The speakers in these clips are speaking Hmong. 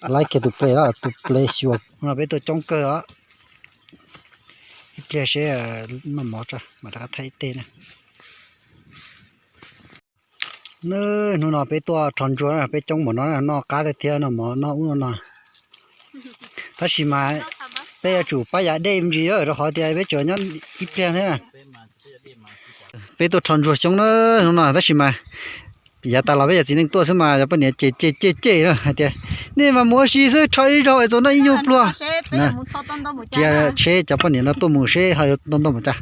Laib kiag tus ples, tus ples xyuas no peb tuaj coob kawg os. Ib pliag seb noj mov tso mam rov qab thaij ib teg na. Hnub no peb tuaj rho ntsuag, peb coob npaum no noj qab tiag tiag, noj mov noj ub noj no. Tab sis mas peb yuav tsum pab yav dej me ntsis rau qhov tias peb tsuas nyob ib pliag thiab. Peb tuaj rho ntsuag xyoob na hnub no tab sis mas yav tas los peb cov txiv neej tuaj xwb mas cov poj niam cem cem cem cem na hais tias nej mas mus ua si xwb, rho ib zaug es txaus noj ib nyuag pluag. Cia seb cov poj niam no tuaj mus seb ho yuav tau ntau mus cas.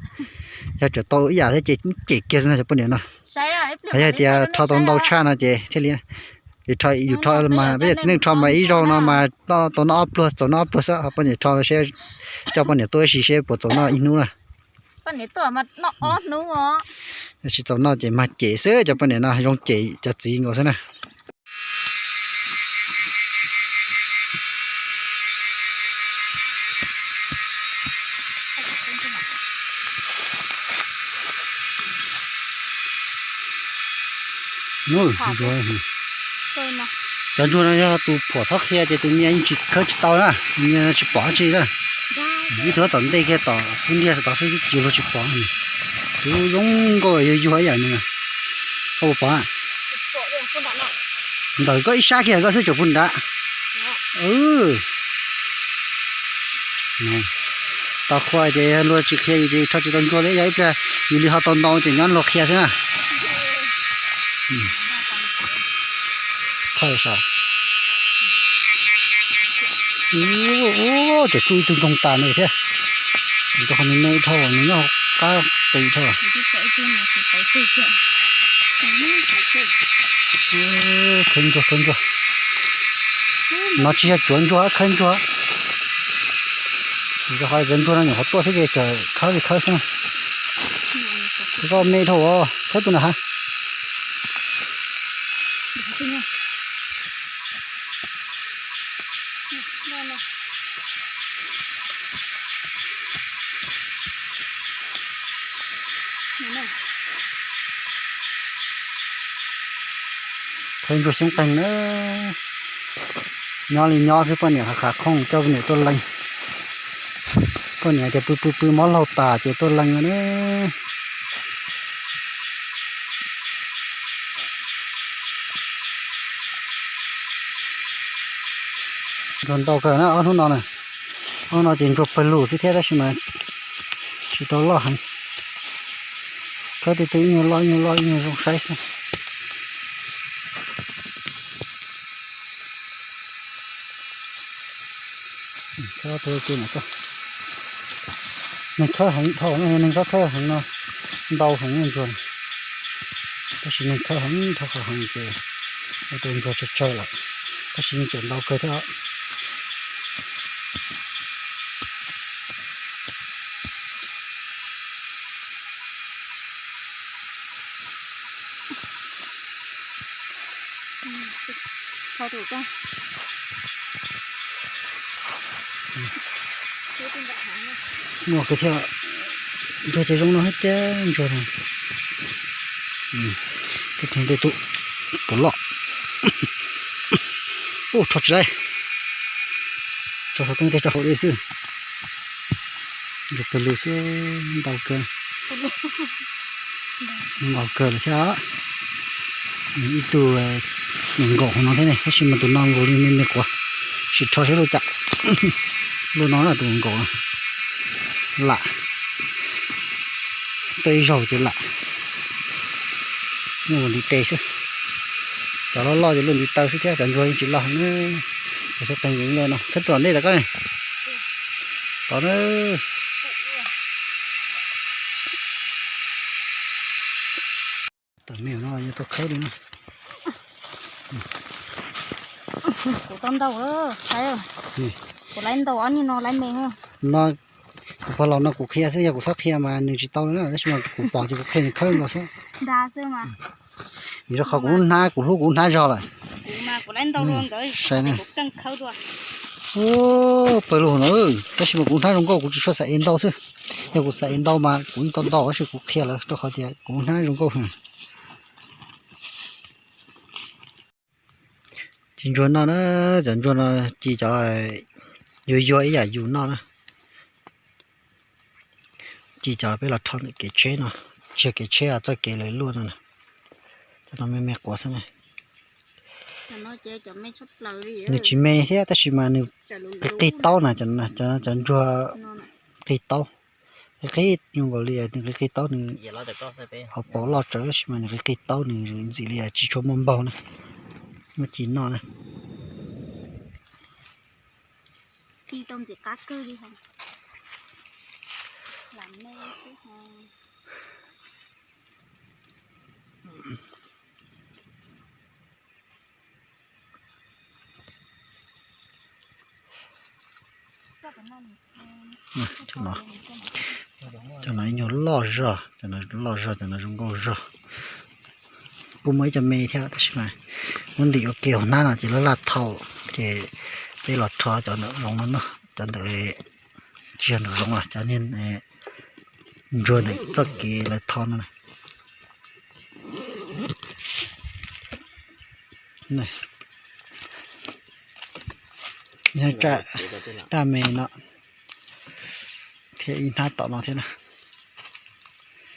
Yog tseem tau ib yam thiab ces cem kiag xwb no cov poj niam no. Hais yog tias rho tau ntau tshaj no ces thiaj li, yus rho mas peb cov txiv neej rho mas ib zaug no mas tau noj ob pluag, txaus noj ob pluag xwb, ho poj niam rho seb, coj poj niam tuaj ua si seb puas txaus noj ib hnub na. Tsis txaus noj ces mag cem xwb, cov poj niam no zoo cem cov txiv nkaus xwb na. Cov ntsuag no yog tus phuam txhob qhia ces tus nyias yeej tsis khawb tsis tau na, tus nyias tsis pom dab tsi na. Ib tug tom ntej kiag tom xub ntiag tom xwb ces luag tsis pom. Kuv zoo nkauj yuag yuag ib yam nws. Koj puas pom? Ntawm koj ib sab kiag koj xwb tseem puag nrad. Tau qhua ces yog luag tsis qhia yus ces rho tsis tau ntsuag li, yog ib pliag yus li ho tau ntau ces nyob luag qhia xwb na. Thawj sav. Tseem tsuj ib tug ntsoog tas nws thiab. Nws rau qhov nws me dhau, nws nyob hauv qab pes dhau. Khawb ntsuag, khawb ntsuag. No tsis yog cuav ntsuag, khawb ntsuag. Rau qhov cov ntsuag no nyuam qhuav tuaj thiab ces tseem khawb li khawb xwb na. Koj me dhau, khawb tus na ha. Khawb ntsuag xyoob qeeg na. Nyob li nyob xwb, poj niam hav qhav khooj coj poj niam tuaj leej. Poj niam tias pw pw pw mob laug tas ces tuaj leej na. Ntsuag ntau kawg na ob hnub no na. Ob hnub no ces ntsuag pawg lug xwb thiab tab sis mas tsis tau loj heev. Khawb tej tug ib nyuag loj ib nyuag loj ib nyuag zoo saib xwb. Neeg khawb heev dhau, neeg txhob khawb heev no, ntau heev ntsuag. Tab sis neeg khawb heev dhau qhov heev ces ua rau ntsuag tsawg tsawg lawm, tab sis yeej tseem ntau kawg thiab os. Muaj kawg thiab, ntsuag ces zoo no thiab tiag ntsuag no. Tej tug tej tug puas loj. Ub, rho tsis tau, rho qhov rooj tej tso hauv dej xwb. Ntsuag pawg lug xwb, ntau kawg, ntau kawg lawm thiab. Ib tug nkaum hauv no thiab ne, tab sis mas tus no nkaus li me me quav, sim rho saib lub cas. Lub no na tus nkaum no lam, tuaj ib zaug ces lam muaj ntiv tes xwb. Cov loj loj ces luaj ntiv taw xwb thiab, cov ntsuag yeej tsis loj heev. Cov xyoob qeeg no, khawb tom ntej tom koj ne. Tod na. Tam me no yog tau khawb li na. Kuv tau ntau lawm, kuv laiv ntau ob niag no laiv me. No, kuv pog laus no kuv qhia xwb, yog kuv txhob qhia mas nws tsis tau li na, tab sis mas kuv pom ces kuv qhia nws khawb nkaus xwb. Vim rau qhov kuv lub hnab, kuv hlub kuv lub hnab zog lawm. Sai na. Ub, pawg lug no, tab sis mas kuv hnab zoo nkauj kuv tsis tshua xav ev ntau xwb. Yog kuv xav ev ntau mas kuv yeej tau ntau tab sis kuv qhia lawm rau qhov tias kuv hnab zoo nkauj. Ci ntsuag noj na, cov ntsuag no ci cov yuag yuag ib yam yus noj na. Ci cov peb los rho ntawm kev tsheb no, tsis yog kev tsheb, txoj kev lawv luaj no na. Cov no me me quav xwb na. Nws tsis me thiab tab sis mas nws qig qig taub na, cov ntsuag qig taub. Qig qig zoo nkaus li nws qig qig taub, nws hauv paus loj tsawv tab sis mas nws qig qig taub, nws ntxim li tsis tshua muaj npaug na. Muaj ci noj na. Cov no ib nyuag loj zog, cov no loj zog, cov no zoo nkauj zog. Kuj muaj ib co me thiab tab sis mas muab ntim ua ke hauv hnab no ces laj laj thau, ces peb los rho cov ntawm zoov no noj, cov ntawm tsis yog ntawm zoov, cov niag ntsuag ntawm txoj kev lawv thau no na. Yog raj me no thiab ib hnab tom no thiab na.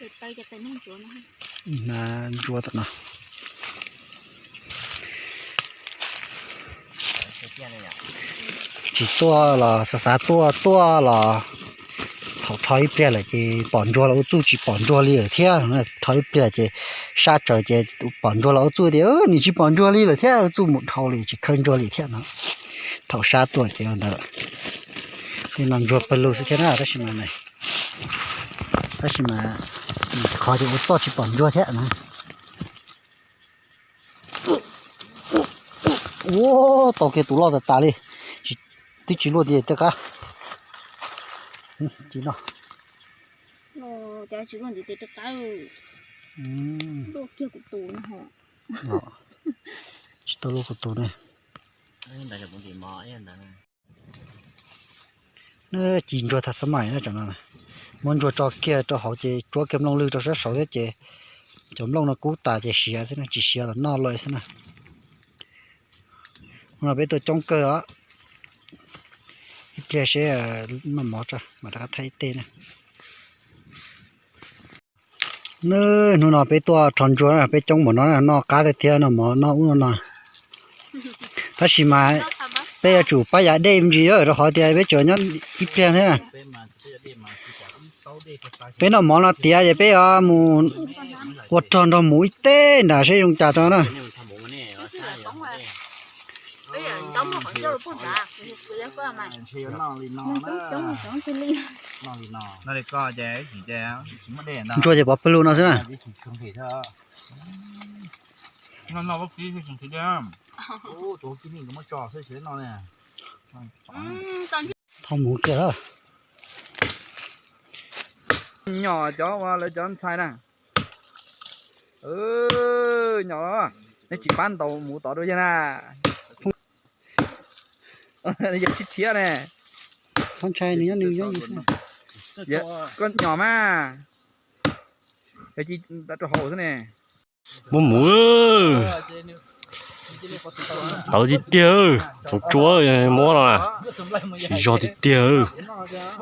Ib hnab ntsuab tom no. Tsis tuaj los xav xav tuaj, tuaj los thaum rho ib pliag lawm ces pom ntsuag los ua txuj tsis pom ntsuag li lawm thiab. Rho ib pliag ces sab tsawv ces pom ntsuag los ua txuj tias nws tsis pom ntsuag li lawm thiab, ua txuj mus dhau li tsis khawb ntsuag li thiab no. Thaum sab tuaj ces ua ntawd lawm. Tej no ntsuag pawg lug xwb thiab na tab sis mas, tab sis mas qhov ces ua txuj tsis pom ntsuag thiab na. Ua tau kiag tus loj tas tas li, twb tsis luaj tiag tej qab. Ci no. Tsis tau luaj kuv tus ne. Ci ntsuag thav xab mais na, muab ntsuag tso kiag rau hauv ces tsuab kiag nplooj lwg rau sab saud thiab ces cov nplooj no kub tas ces siav xwb na, tsis siav los noj lawm xwb na. Hnub no peb tuaj coob kawg os. Ib pliag seb noj mov tso mam rov qab thaij ib teg na. Hnub no peb tuaj rho ntsuag, peb coob npaum no noj qab tiag tiag, noj mov noj ub no no. Tab sis mas peb yuav tsum pab yav dej me ntsis rau qhov tias peb tsuas nyob ib pliag thiab. Peb noj mov no tiav ces peb yuav mus ua rog nrog mus ib teg nram seb zoo cas tso na. Ntsuag ces pov pawg lug no xwb na. Thauj mus kiag lawm. Nyom cov ua lawv cov ntxhais na. Nyom, nej tsis pab ntaus mus tod dua yawg na. Yawg tshiab tshiab ne. Txhob ntshai, nws nyob nws nyob yus xwb. Koj nyom mas. Yawg ci rau hauv xwb ne. Muab mus. Tawv tiag tiag, txoov tsuab muab no na. Siv zog tiag tiag.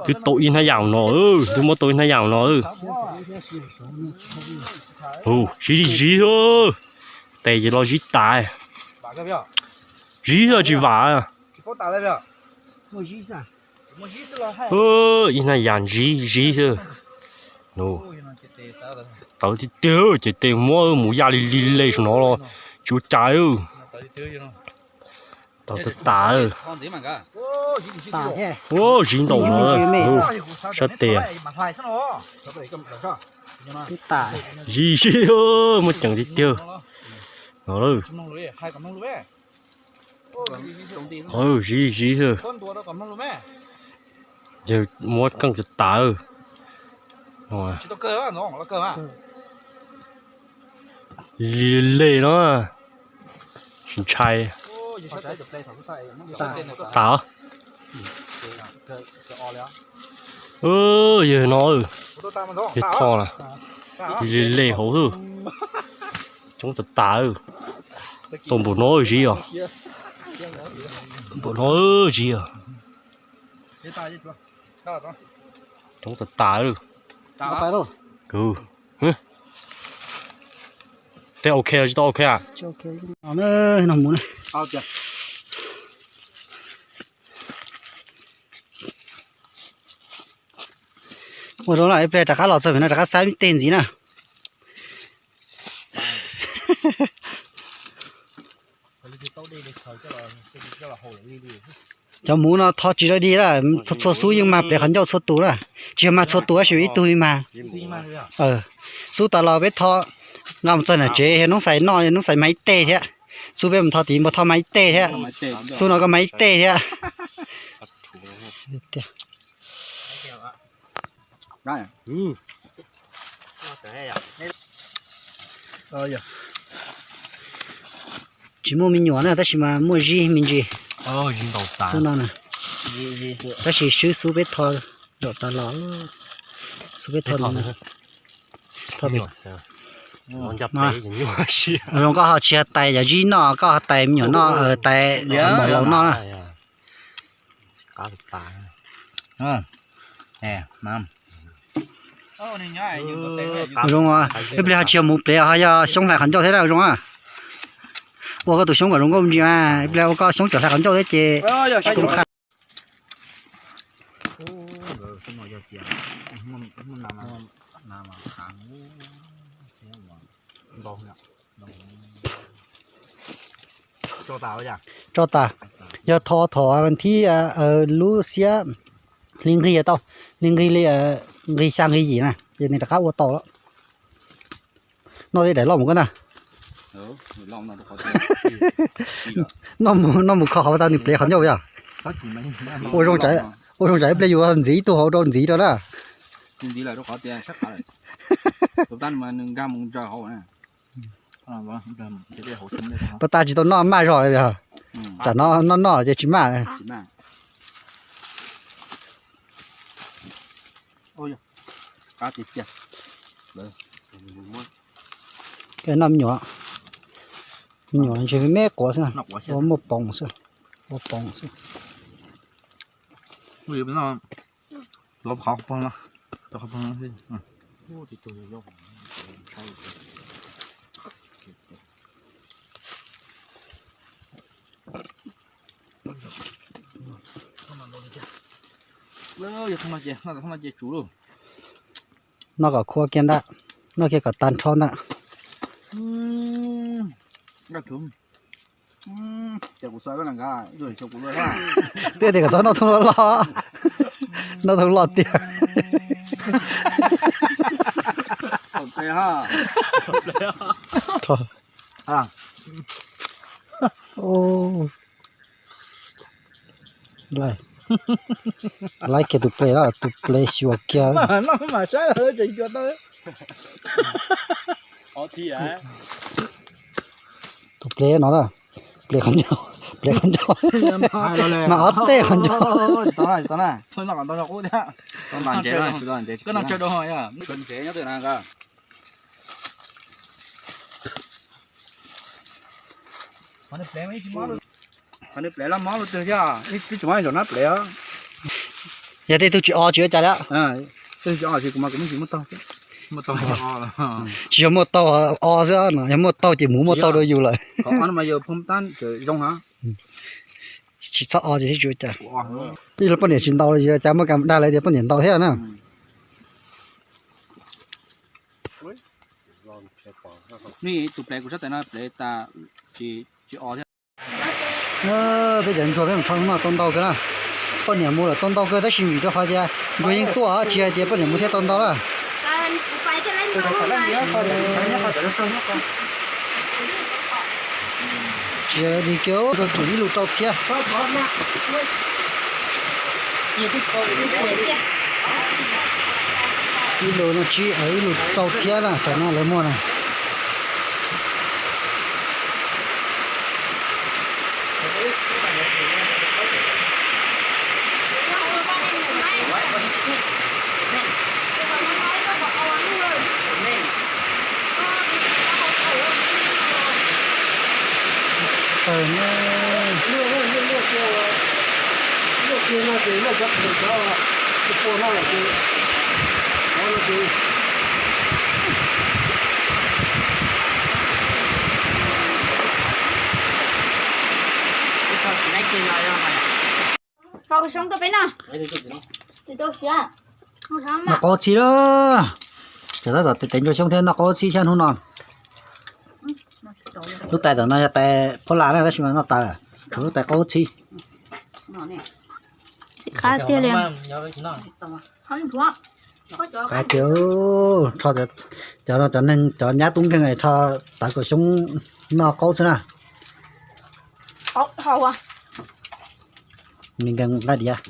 Twb tau ib hnab yam no, twb muab tau ib hnab yam no. Ziv li ziv, tes ces los ziv tas. Ziv tsis vam. Ib hnab yam ntsiv ziv xwb. Tawv tiag tiag, ces tes muab mus yaj li li le saum no los tsis ua cas. Tawv tas tas. Ziv ntaus no, sab tes. Ziv ziv, muaj ceem tiag tiag. Ziv ziv xwb. Yawg muab keej tas tas. Li le no, tsis ntshai. Tas os. Yawg no, yawg tho na, le le hauv xwb. Coob tas tas, tau npaum no ziv os, npaum no ziv os. Coob tas tas lawm. Tej ok los tsis tau ok a? Ua zoo na, ib pliag rov qab los txog pem no rov qab saib tej ntxiv na. Cov hmuv no tho tsis dog dig lawm, txhua xub yeej mag plev qhov ncauj txhua tus lawm, tsis yog mag txhua tus tab sis ib tug li mag. Xub tas los peb tho nqa mus txog nram tsev, yog noob xais noj, noob xais mag ib teg thiab. Xub peb mus tho tid npawg tho mag ib teg thiab. Xub no koj mag ib teg thiab. Tsis muaj me nyuam na tab sis mas muaj zib me ntsis. Xub no na, tab sis swb xub peb tho zaum tas los, xub peb tho, tho zoo koj ho tsis yog tais yog zib noj, koj ho tais me nyuam noj, tais npaum laus noj na. Zoo, ib pliag ho tsis yog muv plev ho yog xyoob hlais qhov ncauj thiab na, zoo a. Ua koj tus xyoob kom zoo nkauj me ntsis mas, ib pliag ua koj xyoob tseem hlais qhov ncauj thiab ces kuv qha. Tso tas, yog tho thaum thib lub xiab hli nqig tau, hli nqig li, nqig xya nqig yim na ces nws rov qab ua tau lawm. Noj tej daim loj mus koj ntag. Noj mus kho qhov tas nws plev qhov ncauj yog. Ua zoo tsam ib pliag yus ntxiv ib tug hauv rau ntxiv rau na. Pas tas tsis tau noj maj zog li, tsam no noj noj ces tsis maj. Noj me nyuam, me nyuam ntshe me quav xwb, ua muaj poos xwb, ua poos xwb. Noj kom khua kiag ntag, noj kiag kom tag nrho ntag. Twb tias kom txhob noj thoob loj loj, noj thoob loj tiag. Laiv kiag tus ples na, tus ples xyuas kiag. Tus ples no, ples qhov ncauj, ples qhov ncauj, mas ob tej qhov ncauj. Qhov nws plev loj mob lub twg thiab, ib tsis muab zaum nab plev. Yog tej tug tsis o tsis ua cas li. Tej tug tsis o tsis, kuv mas kuv me ntsis muaj taug xwb. Tsis yog muaj taug o xwb no, yog muaj taug ces muv muaj taug rau yus lawm. Tsis txhob o ces tsis ua cas. Ib los poj niam tsis ntau li, cas muaj kas dag lawv tias poj niam ntau thiab na. Tus plev kuv sab tes no plev tas tsis o thiab. Peb cov ntsuag peb mus rho noj tau ntau kawg na. Poj niam mus lawm tau ntau kawg tab sis vim rau qhov tias ntsuag yeej tuaj tsis hais tias poj niam mus thiaj tau ntau na. Tsis dig kiag ntsuag kim ib lus rau txhiab. Ib lus no tsib, ib lus rau txhiab na, tam no lawv muag na. Noj qaub txhib lawm. Cov tab tom tev ntsuag xyoob thiab noj qaub txhib xyab hnub no. Lub tais tom no yog tais phuab las na tab sis mas noj tas lawm, tshuav lub tais qaub txhib. Txhib qab tiag li. Qab tiag. Rho cov no cov neeg cov nyab tub nkeeg rho tawv kaum xyoob noj qaub xwb na. Nkees nqaij diav.